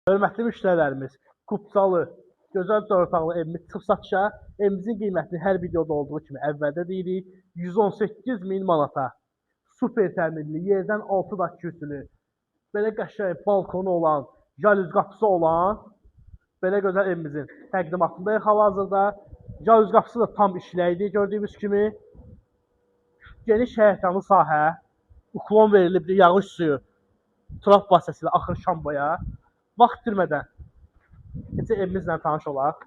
Hörmətli müştərilərimiz, Kupçalı, gözəl 4 otaqlı evimiz çıxıb satışa. Evimizin qiymətini hər videoda olduğu kimi əvvəldə deyirik, 118 min manata. Super təmirli, yerdən 6 daş kürsülü, belə qəşəng balkonu olan, jalüz qapısı olan belə gözəl evimizin təqdimatındayıq hal-hazırda. Jalüz qapısı da tam işləkdir gördüyünüz kimi. Geniş həyəcanlı sahə, uklon verilibdir, yağış suyu trap vasitəsilə axır şamboya. Vaxt itirmədən keçək evimizlə tanış olaq.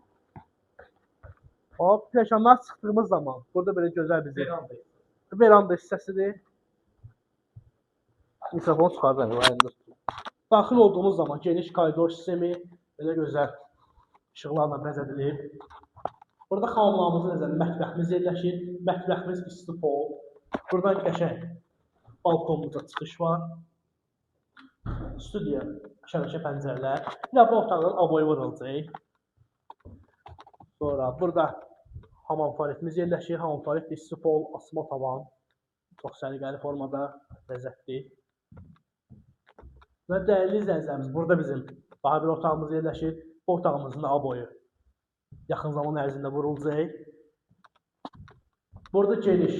Hop, pilləkənlər çıxdığımız zaman burada belə gözəl bizim veranda hissəsidir. Mikrofonu çıxardım. Daxil olduğumuz zaman geniş koridor sistemi belə gözəl işıqlarla bəzədilib. Burada xamamımızın nəzərində mətbəximiz yerləşir. Mətbəximiz isti pol. Buradan qəşəng balkonumuza çıxış var. Studiya, şəbəkə pəncərələr. Bir də bu otaqdan aboyu vurulacaq. Sonra burada hamam tualetimiz yerləşir. Hamam tualet isti pol, asma tavan. Çox səliqəli formada, ləzzətli. Və dəyərli izləyicilərimiz, burada bizim daha bir otağımız yerləşir. Bu otağımızın da aboyu yaxın zaman ərzində vurulacaq. Burada geniş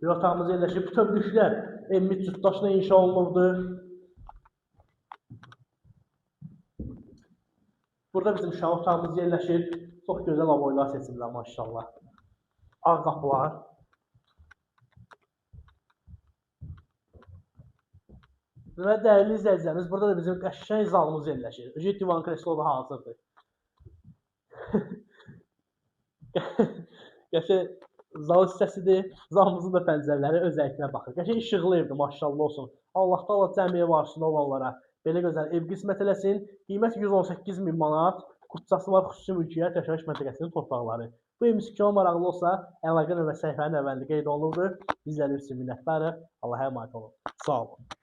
bir otağımız yerləşir. Bütövlüklə evimiz cütdaşla inşa olunubdur. Burada bizim uşaq otağımız yerləşir. Çox gözəl aboylar seçilirlər maşallah. Ağ qapılar. Və dəyərli izləyicilərimiz, burada da bizim qəşəng zalımız yerləşir. Öcə divan kreslo da hazırdır. Qəşəng zal hissəsidir. Zalımızın da pəncərələri öz həyətinə baxır. Qəşəng işıqlı evdir, maşallah olsun. Allah da Allah cəmiyə varsında olanlara belə gözəl ev qismət eləsin. Qiymət 118 min manat. Kupçası var, xüsusi mülkiyyət yaşayış məntəqəsinin torpaqları. Bu evimiz kimə maraqlı olsa, əlaqə nömrəsi səhifənin əvvəlində qeyd olunubdur. Bizləri üçün minnətdarıq. Allah'a əmanət olun. Sağ olun.